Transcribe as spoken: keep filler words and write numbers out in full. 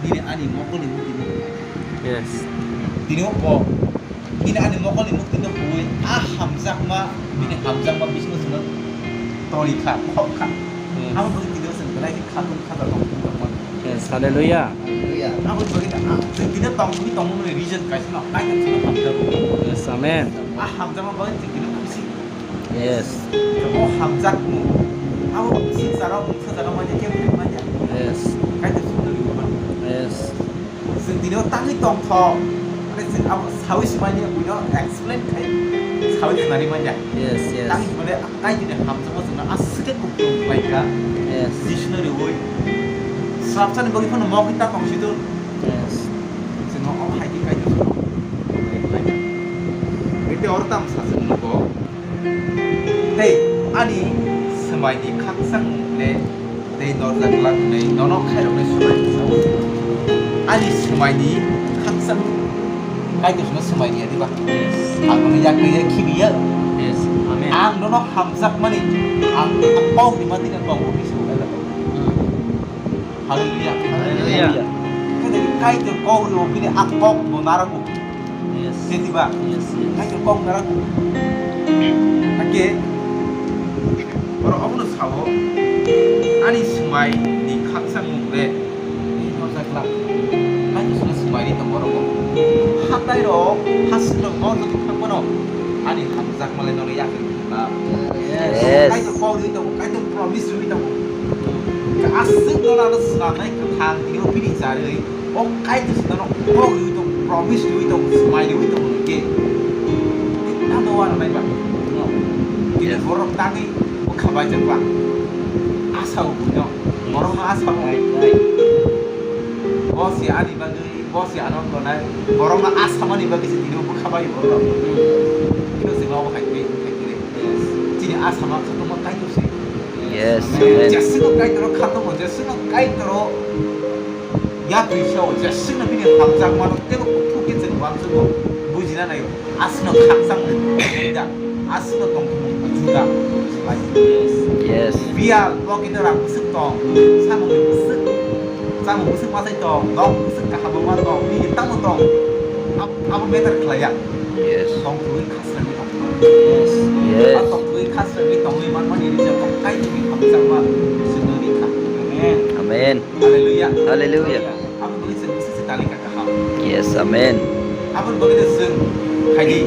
Bini ani mokolni mukti no. Yes. Tini o bo, bini ani mokolni mukti no huwi a hamjakma, bini hamjakma bisingo chwngno tongwi kha, khok kha. Yes. Abo bagwi tini o chwng belai khe khatung khaja tong tong tongmani. Yes, hallelujah. Hallelujah. Abo bagwi ta, ah, chwng tini tong tong tongmani reason kaisa no, Kaitor chwngno hamjago. Yes, amen. A hamjakma bagwi chwng tini khusi. Yes. O hamjakmung. Abo swngcharo mungsa jaga manya, kebo kebo manya. Yes. Kaitor chwngno riwi mano. Yes. Chwng tini o tangwi tongthok. Mane chwng abo sawi se manya, buino explain khai sawi khnari manya. Yes, yes. Tangwi mane Kaitorni hamjakma chwngno aswk khe kupulung khlai kha. Yes. Jisuno riwi. Swrapsani bagwi phano mokhe ta tong si do. Yes. Chwngno o hai khe Kaitor chwngno. Ete oro tamo sa chwng nugo. Tei ani swmaini khakchangmung le tei norjak glak hwnwi nono khairoknai swmai sao. Ani swmaini khakchang Kaitor chwngno swmai riya diba? Yes. Ang nono yakri ya khibi ya. Yes. Amen. Ang nono hamjakmani ang, ang kok ni mati na kok ni so. Hallelujah. Hallelujah. Kaitor kok ni bini ang kok bo narago. Yes. Setiba. Yes, yes. Kaitor kok narago. Hake, oro obono sao, ani swmai ni khakchangmung le, tei norjak glak. Kaitor chwngno swmai ri tongo oro bo. Hatai rok, hasik rok, norjak thang phano, ani hamjakma le nono yakri. Yes. Kaitor kok ri tongo, Kaitor promise ri tongo. Aswk nono ano swnamnai kwthang tini o bini charwi. O Kaitor se nono kok ri tongo, promise ri tongo, swmai ri tongo hwnkhe. Tamo wano nai ba. Tini borok tangwi bwkha baijak ba. Asa o buino. Borok no asa o. Right, right. Bo se ani bagwi Bo se ano tongnai, borokno asamani bagwi se tini bwkha bai borok. Tini se ma bo hai twi, hai twi. Yes. Chini asama khatungma Kaitor se. Yes, amen. Jeswkno Kaitor khatungma, jeswkno Kaitor ya twi sao, jeswkno bini hamjakmano tebo kuthuk khe chwng uansukgo, bujina naio. Aswkno khakchangmung da, aswkno tongthokmung juda. Yes. Yes. Biyal, bo khe rang bwswk tong, samungni bwswk, samung bwswk masai tong, nok bwswk kaham ma tong, bini tamo tong. Ab-, abo matter khlaiya. Yes. Tongthokgwi khasrangwi tong. Yes. Yes. Tongthokgwi khasrangwi tongwi manmani rija tong, Kaitorni hamjakma chwngno rikha. Amen. Amen. Hallelujah. Hallelujah. Abo bagwi chwng bwswk se talika kaham. Yes, amen. Aboni bagwi no chwng khaidi